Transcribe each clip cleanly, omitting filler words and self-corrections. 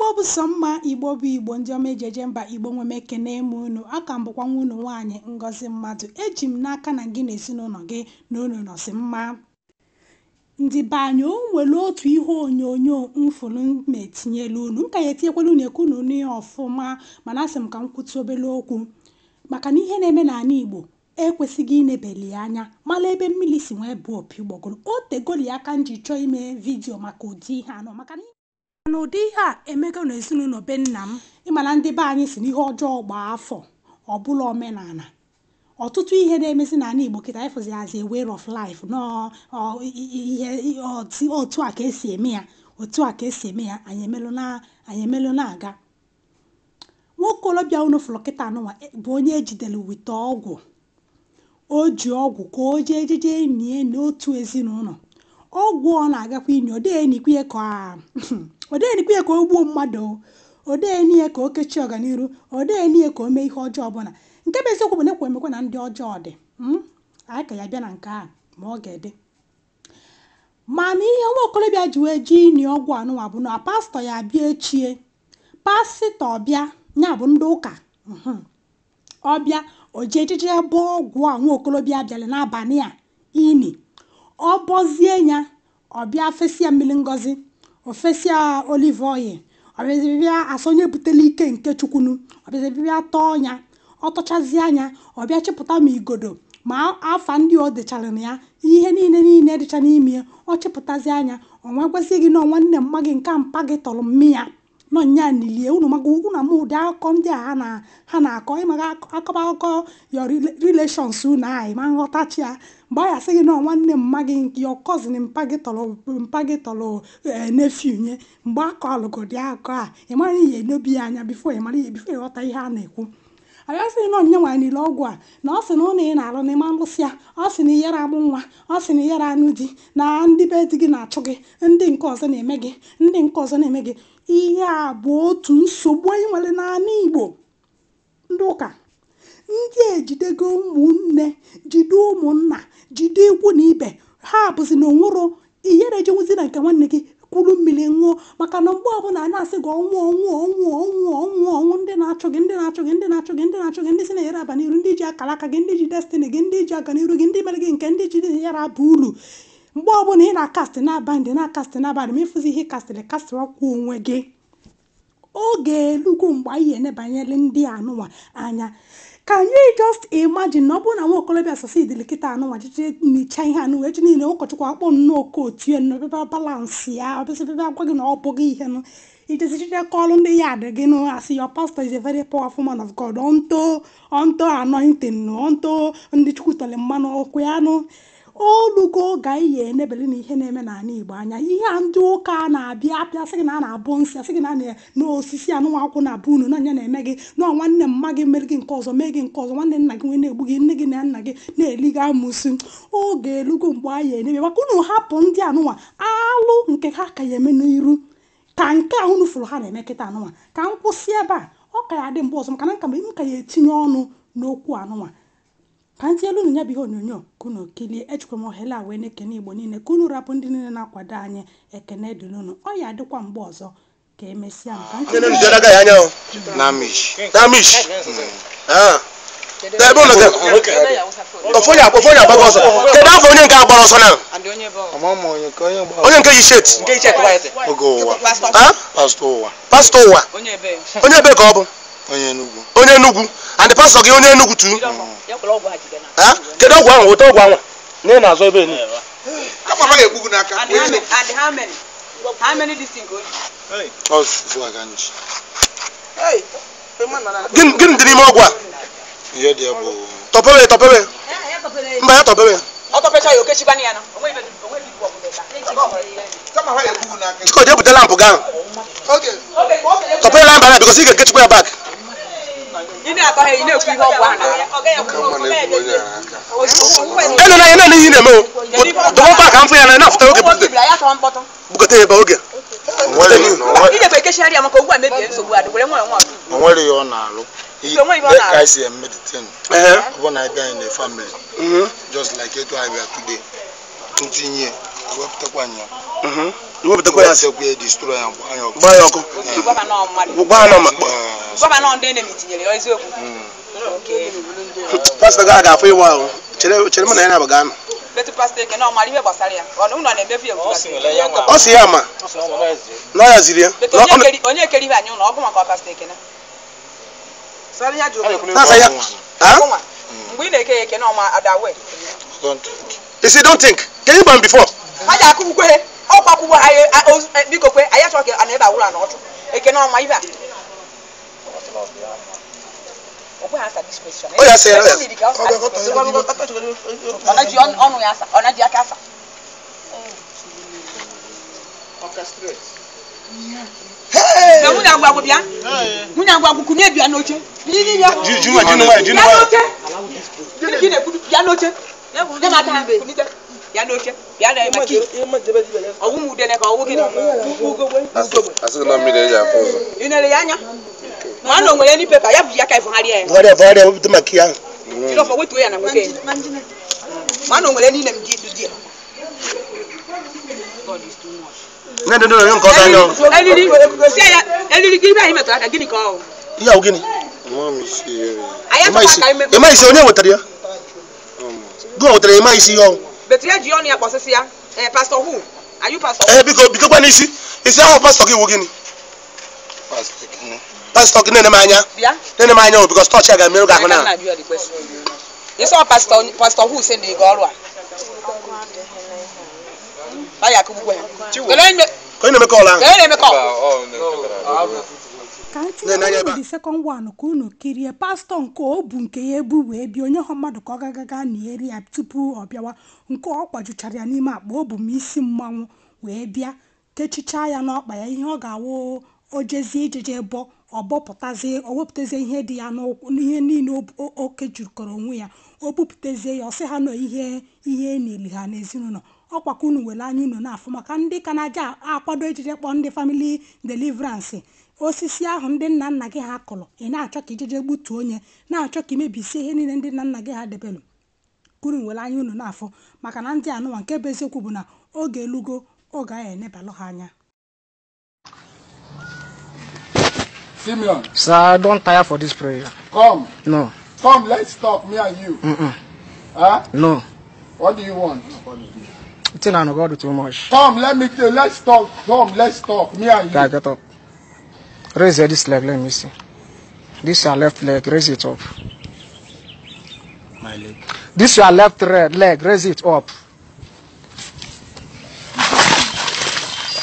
Igbo bụ sọ mma, Igbo bụ Igbo, ndị ọma eji eje mba. Igbo nwe m, ekene m unu. Aka m bụkwa nwa unu nwaanyị, Ngozi Mmadụ. Eji m n'aka na gị na ezinụlọ gị na unu nọsị mma. Ndị be anyị, o nwere otu ihe onyonyo mfụrụ m etinyela unu, m ka ya etinyekwala unu ekwu unu nụ ya ọfụma, mana asị m ka m kwụtụ obere okwu maka na ihe na-eme n'ala Igbo ekwesịghị inebeli anya mara ebe mmiri si wee bụ opi ụgbọgụrụ. O tegoli aka m ji chọọ ime video maka ụdị ihe anọ, maka na ụdị ihe a emego n'ezinụlọ be nna m. Ịmana ndị be anyị si n'ihe ọjọọ gbaa afọ ọbụla omenala. Ọtụtụ ihe na-emezi n'ala Igbo kịta ịfụzi as a way of life, nọọ ihe otu a ka esi eme ya, otu a ka esi eme ya. Anyị emelụ na anyị emelụ na-aga. Nwokorobịa unu fụrụ kịta anụnwa bụ onye ejidere wite ọgwụ. O ji ọgwụ ka o jee ejeje nie n'otu ezinụlọ. Ọgwụ ọ na-agakwa ini, odenikwu ya ka o gbuo mmadụ, odeni ya ka o kechie ọganiru, odeni ya ka o mee ihe ọjọọ ọbụla. Nke bụ eziokwu bụ na ekwe emekwa na ndị ọjọọ dị. Anyị ka ya bịa na nke a ma ọ ga-ede. Mana ihe nwa okorobịa ji wee ji ini ọgwụ anụnwa bụ na pastọ ya bịa echie, pastọ bịa, ya bụ ndị ụka ọbịa, o ji ejije bụ ọgwụ a nwa okorobịa bịara n'abalị a ini. Ọ bọzie ya, ọbịa fesia mmiri ngozi, ofesia olive oil, ọbịazibịa asọ onye butere ike nke chukwunu, ọbịazibịa tọọ ya, ọ tọchazie anya, ọbịa chịpụta ma igodo ma afa ndị ọ dechara na ya, ihe niile niile dịcha n'ime ya. Ọ chịpụtazi anya, ọ nwa gwasị gị na nwanne mma gị nke mpa gị tọrọ mmi ya nọ nya nilie unu. Maka unu ama ụdị akụkọ ndị a ha na-akọ, ịmaga akọba akụkọ your relations unu anyị ma nghọtachi ya. Mgbe anyị asị gị na nwanne mma gị, your cousin, mpa gị tọrọ, mpa gị tọrọ nephew nye, mgbe akọ alụgodi akụkọ a, ị mara ihe enobi ya anya before ị mara ihe, before ịghọta ihe a na-ekwu. Abịa sị na onye nwaanyị niile ọgwụ a, na ọ sị na ụlọ ị na-alụ n'ịma nlụsị ya, ọ sị na ihere amụ nwa, ọ sị na ihere anụ di, na ndị be di gị na-achụ gị, ndị nke ọzọ na-eme gị, ndị nke ọzọ na-eme gị. Ihe a bụ otu nsogbu anyị nwere n'ala Igbo. Ndị ụka ndị ejidego ụmụnne, jide ụmụnna, jide ikwu na ibe ha, bụzi na onwero ihere ejenwuzi na nke nwanne gị kwuru mmiri ṅụọ, maka na mgbe ọbụla a na-asị gị ọnwụ ọnwụ ọnwụ ọnwụ ọnwụ ọnwụ, ndị na-achụ gị, ndị na-achụ gị, ndị na-achụ gị, ndị na-achụ gị, ndị si na-enyere aba n'iru, ndị ji akara aka gị, ndị ji destiny gị, ndị ji ọganiru gị, ndị mere gị nke, ndị ji nyere aba uru. Mgbe ọbụla ị na-akastị na-aba ndị na-akastị na-aba ma ịfụzi ihe kastịrị kastịrị ọkwa onwe gị. Oge elugo mgbe anyị enebanyere ndị anụnwa anya. Can you just imagine na ọ bụrụ na nwa okorobịa succeedili kịta anụnwa jiji nicha ihe anụnwa echi niile, ụkọchukwu akpọ nnọọ otu ya nnọọ balance ya, ọbịasị bịa gwa gị na ọ bụghị ihe nụ ijezi jije kọọlụ ndị ya dị gị nụ, asị your pastor is a very powerful man of God, onto onto anointing, onto ndị Chukwu tere mmanụ ọkụ ya nụ. Olugo oge anyị ya enebele na ihe na-eme n'ala Igbo anya. Ihe a ndị ụka na-abịa apịa sị gị na a na-abụ nsị, asị gị na n'osisi anụnwa akwụ na abụ unu na anya na-eme gị, na nwanne mma gị mere gị nke ọzọ, mee gị nke ọzọ, nwanne nna gị nwee na-egbu gị, nne gị na nna gị na-eli gị amụsị. Oge elugo mgbe anyị enebe maka unu hapụ ndị anụnwa alụ nke ha ka ya eme n'iru ka nke a unu fụrụ ha na-eme kịta anụnwa. Ka m kwụsị ebe a, ọ ka ya dị mgbe ọzọ, maka na m ka ya etinye ọnụ n'okwu anụnwa. Ka m tinyelu unu ya bụ ihe onyonyo ka unu kilie. Ejikwa m ohere a wee na-ekene Igbo niile, ka unu rapụ ndị niile na-akwado anyị. Ekene dịrị unu. Ọ ya adịkwa mgbe ọzọ, ka emesịa m ka m Nene m jere ya anya o. Namish. Namish. Ah. Ebe ụlọ gị. Ofu onye agbago ọsọ. Kedu afọ onye nke agbara ọsọ na? Ama onye ka onye gbara. Onye nke yi shirt. Oge ụwa. Ah? Pastọ ụwa. Pastọ ụwa. Onye ebe ka ọ bụ? Onye Enugu. Onye Enugu. And the pastor gị onye Enugu too. Ah? Kedu ọgwụ ahụ? Weta ọgwụ ahụ. Na ị na-azọ ebe ni. And how many? How many this thing go? Ọ fufu aka nji. Gịnị gịnị dị n'ime ọgwụ a? Ihe dị ya bụ Tọpewe tọpewe. Mba ya tọpewe. Chiko jee bute lampụ gị ahụ. Tọpewe lampụ ahụ because ị ga-ekechikwa ya back. Ka mma na-egbu onye a aka. Enu na ya na ihe na-eme o. Dọkwa ka m fụ ya na na-afụta oge bute. Bugote ya ebe oge. O nwere ihe ọ na-alụ. Ka anyị si eme the thing. Ọ bụ na anyị bịa in a family. Just like etu anyị bịa today. Ntinye wepụtakwa anya. Iwepụtakwa ya. Sekwu ya destroy ya gbaa ya ọkụ. Gbaa ya ọkụ. Gbaa ya ọkụ. Gọvanọ ndị enemi tinyere ya eziokwu. Pastọ ga aga afọ ịwa ahụ. Chere mụ na ya na-abaga anọ. Betu pastọ Ekene ọ mara ihe gbasara ya. Ọ na ụlọ na-emefu ya. Ọ sị ya ma. Na ya ziri ya. Betu onye ekere ihe anyị ụlọ ọgụ maka pastọ Ekene. Na-asa ya. Mgbe ị na-eke ya Ekene ọma adawe. He said, don't think. Can you ban before? Ha ji akụgbukwe ọkwa akwụgbọ anyị biko kwe anyị achọghị ka a na-ebe awụrụ na ọchụ. Ekene ọma ibe a. Oh, yes, yes. Mwana nwere ni paper ya buya ka ifugharị ya. Vare wepụta maka ya. Chilofo wetuo ya na nwoke. Mwana nwere ni na mdi di. God is too much. Na ndo ndo nke ọzọ anya. Eliri si ya eliri gị ibe anyị metụrụ aka gịnị ka ọ? Ihe ahụ gịnị? Ema isi onye wetara ya? Gị wetara ema isi ya ọ? Betu ya ji ọnụ ya kpọsịsị ya. Eh, pastor who? Are you pastor? Eh, biko biko kwa n'isi. Isi ahụ pastor gị wụ gịnị? Pastor gị na-ene m anya. Na-ene m anya o because touch ya ga-emerụ gị ahụ na. You saw pastor who send the ọrụ a? Baya akụgbukwe ha. Ka onye na-eme kọl ahụ? Ka onye na-eme kọl? Ka ntinye unu the second one ka unu kirie pastọ nke o bu nke ya ebu wee bịa onye hụ mmadụ ka ọ gagaga na eri ya tupu ọ bịawa nke ọ kwajuchara ya n'ime akpa o bu m isi mmanwụ wee bịa kechichaa ya n'ọkpa ya ihe ọ ga-awụ o jezie ijeje bọ ọ bọpụtazie o wepụtazie ihe dị ya n'ụkwụ n'ihe niile o kejikọrọ onwe ya o bupụtazie ya ọ sị ha nọ ihe ihe enili ha n'ezinụlọ ọkwa ka unu were anya unu na-afụ maka ndị ka na-aja akwado ejije kpọọ ndị family deliverance osisi ahụ ndị nna nna gị ha kụrụ ị na-achọ ka ijeje gbutuo onye na-achọ ka imebisie ihe niile ndị nna nna gị ha debelu unu were anya unu na-afụ maka na ndị anụwa nke bụ eziokwu bụ na oge elugo oge anyị enebalụ ha anya. Simeon. Sir, I don't tire for this prayer. Come. No. Come, let's talk, me and you. Mm-mm. Huh? No. What do you want? It's not God too much. Come, let me tell. Let's talk. Come, let's talk, me and you. Guy, get up. Raise this leg, let me see. This your left leg, raise it up. My leg. This your left leg, raise it up.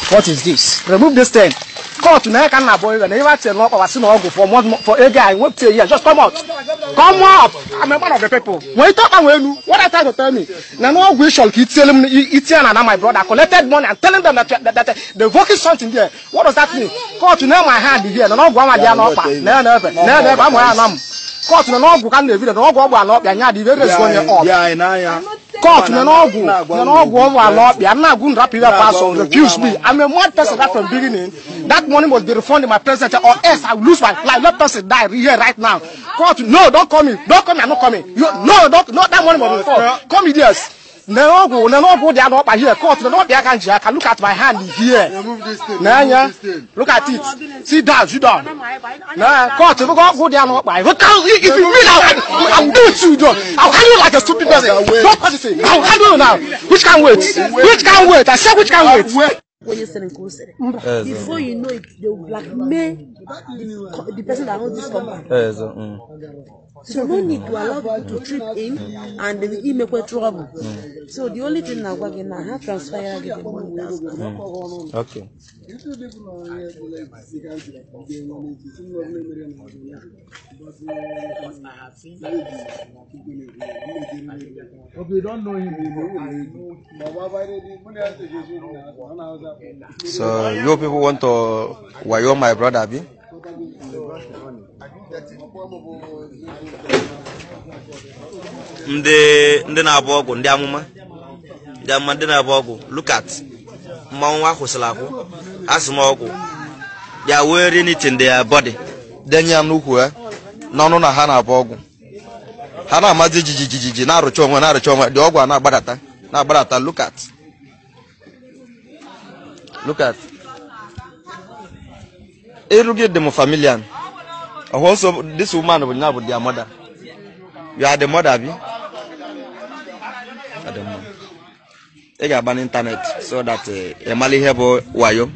What is this? Remove this thing. God, to never can boy, and never tell no or see no go for one for a guy. Wait till here, just come out. Come up. I'm a man of the people. When you talk about what I try to tell me, now no we shall keep telling Etienne and my brother collected money and telling them that they're working something there. What does that mean? God, to know my hand here. No go on there no pa. No no no no I'm where I'm. God, to no go can the no go up and the very going up. Yeah, God, no go no go over up. I'm not going to wrap it up. Refuse me. I'm a mad person right from beginning. That money must be refunded in my present, or else I will lose my life. Let person die here right now. God, no, don't call me. Don't call me. I'm not coming. You, no, don't, no, that money must be refunded. Come here. No go, no go. They are not here. God, no, they can look at my hand here. Remove this thing. Nah, yeah. Look at it. See down, sit down. Nah, God, look go. They are not. Look how if you mean I'll do it to you. I'll handle you like a stupid person. Don't call this thing. I'll handle you now. Which can wait? Which can wait? I said which can wait. When you sell before you know it, they will blackmail the person that owns this company. So no need to allow people to trip in and they will make trouble. So the only thing now, now how transfer the money. That's okay. Okay, don't know him. So you people want to wire my brother, Abi? Ndị na-abụ ọgwụ, ndị amụma, ndị na-abụ ọgwụ, look at mmanwụ akwụsịrị akwụ, asị m ọgwụ, they are wearing it in their body. Denye ya n'ukwu ya, n'ọnụ na ha na-abụ ọgwụ. Ha na-amazi jijijiji na-arụcha onwe dị ọgwụ a na-agbadata na-agbadata, look at. Look at. Iru gị dị m familiar. Also, this woman will now be their mother. You are the mother, abi? I don't know. Ị ga-agba n'ịntanetị so that ị mara ihe bụ wayo.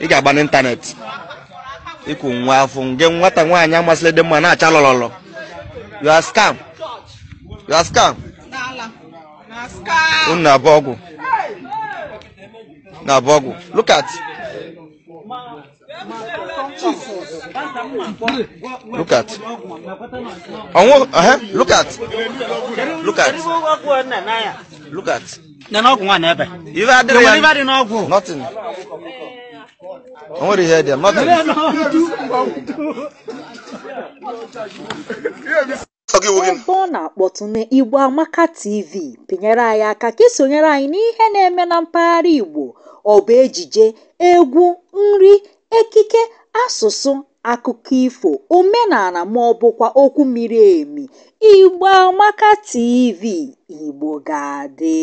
Ị ga-agba n'ịntanetị. Ikwu nwa afọ nge nwata nwaanyị amasịrị dị mma na-acha lọlọlọ. You are scam. You are scam. Unu na-abụ ọgwụ. Na-abụ ọgwụ. Look at. Look at. Look at. Look at. Look at. Ife adịrị ya. Nothing. O nwere ihe dị nothing. Ebe ọ na-akpọtụ n'Igbo Amaka TV, pinyere anyị aka ka isonyere anyị n'ihe na-eme na mpaghara Igbo. Ọ bụ ejije, egwu, nri, ekike, asụsụ, akụkọ ifo, omenala ma ọ bụkwa okwu miri emi. Igbo Amaka TV, Igbo ga-adị.